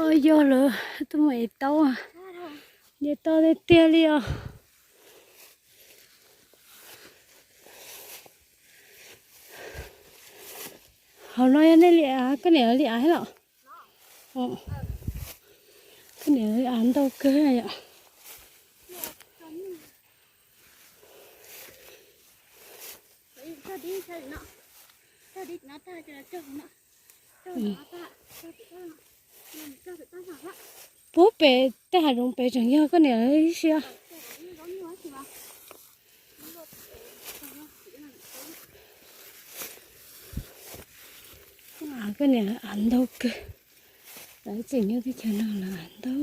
Yog lawm, tuaj mus ev taub, nce toj tiag tiag li os. Hauv no yog nej li av, koj niam li av los? Koj niam li av ntau kawg yom. Puag pem tej hav zoov pem tseem yog koj niam ib siab. Koj niam av ntau kawg, lawv tseem nyob teb chaws no lawv av ntau.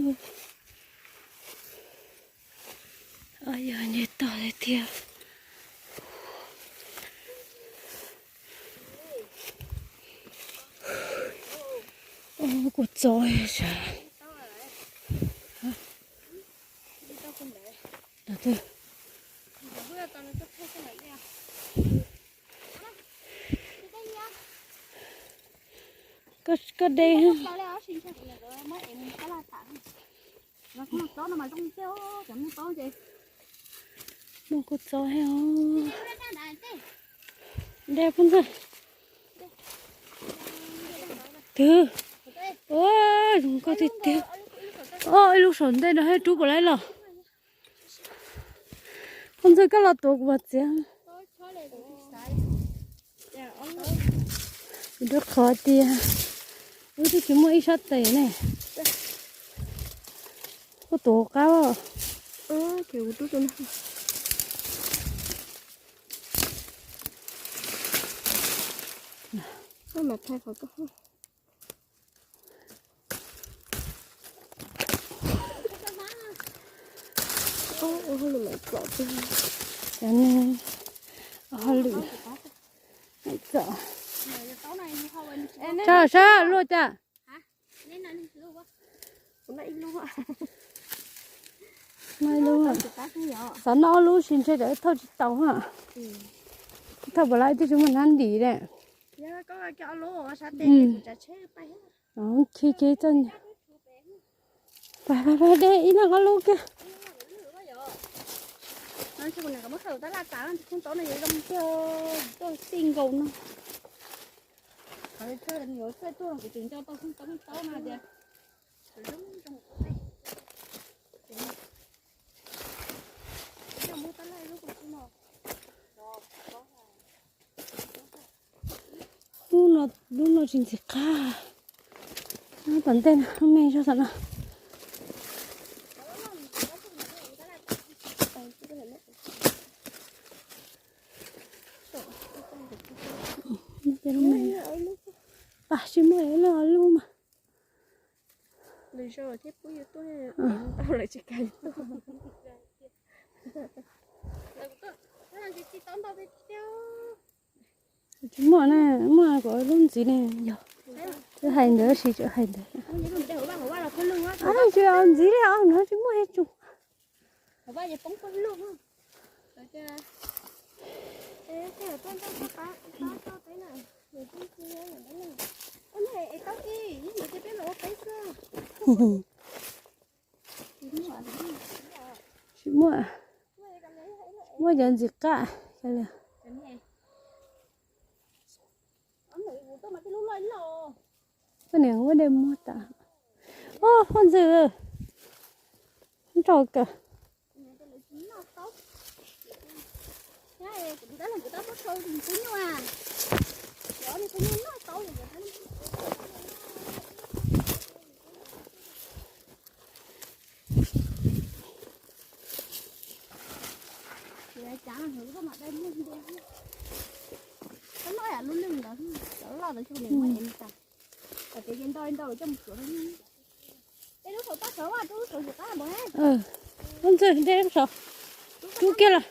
Yog nce toj tiag tiag. Kuv txob sav. Koj de. Muaj kuv txob thiab. De phooj ywg. Twg? Zoo nkauj tiag tiag. Ib lub saum ntej no thiab, rub puas laib los? Phooj ywg, koj los tuav kuv vas txiav. Kuv rub qhov tiag, wb twb tsis muaj ib sab tes ne. Koj tuav qab. Cov neeg, hauj lwm, tso sab luaj cas. Xav noj ob lub tsis ntshe rov thauj tsis tau ha. Thauj puas laib twb tsis muaj hnab ntim ne. Khi khi txoj nyuag. Pab pab de ib leeg ob lub kiag. Lub no, lub no tsis ntxim qab. Tom ntej no me zog tom no. Pab tsis muaj ib leeg ob lub mas. Lwm zaus thiab pub yus tuaj, tau lawm tsis kam yus tuaj. Tsis muaj na, muaj kuv lub ntxiv ne yog. Twb hais ntawd tab sis tseem hais ntawd. Tsis ntxiv li os, no tsis muaj ib tug. Tsis muaj, muaj cov ntxim qab. Koj niam ua dej muag tas. Oj, phooj ywg, nrog kawm. Lub ntxwg de lub saud, rub kiag los.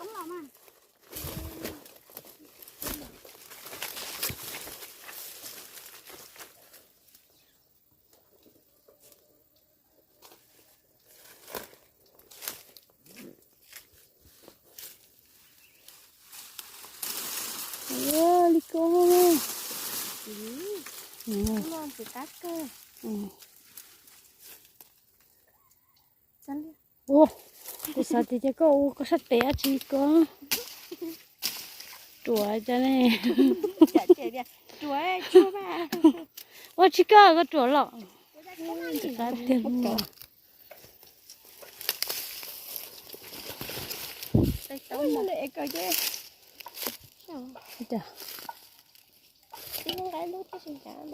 Ua li ko. Loj ntxim qab kawg. Ua, kuv xav tias ces koj ua koj sab tes dab tsi koj ruam cas ne. Ua tsis koj koj ruam los. Xav tias Tib nqaij lub tib si nrad,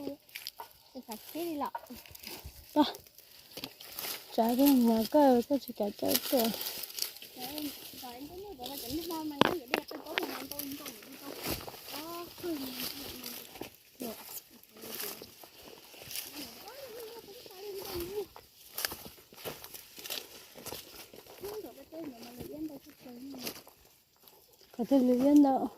txav koj nyuam koj koj tsis kam cawm tuaj. Qhov twg lwm liab ntawd.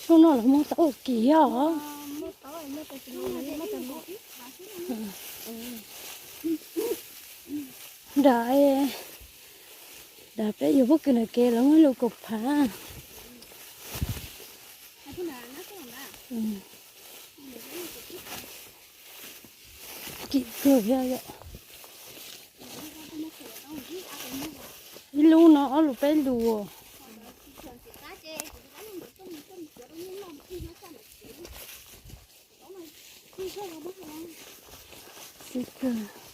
Hnub no lawv muab tau ua kim os. Nram, nram peb yuav pob kws ntawm kev lawv muab lug kaum phav. Kim kawg thiab yom. Ib lub no ob lus peb lus. Xwb kawg.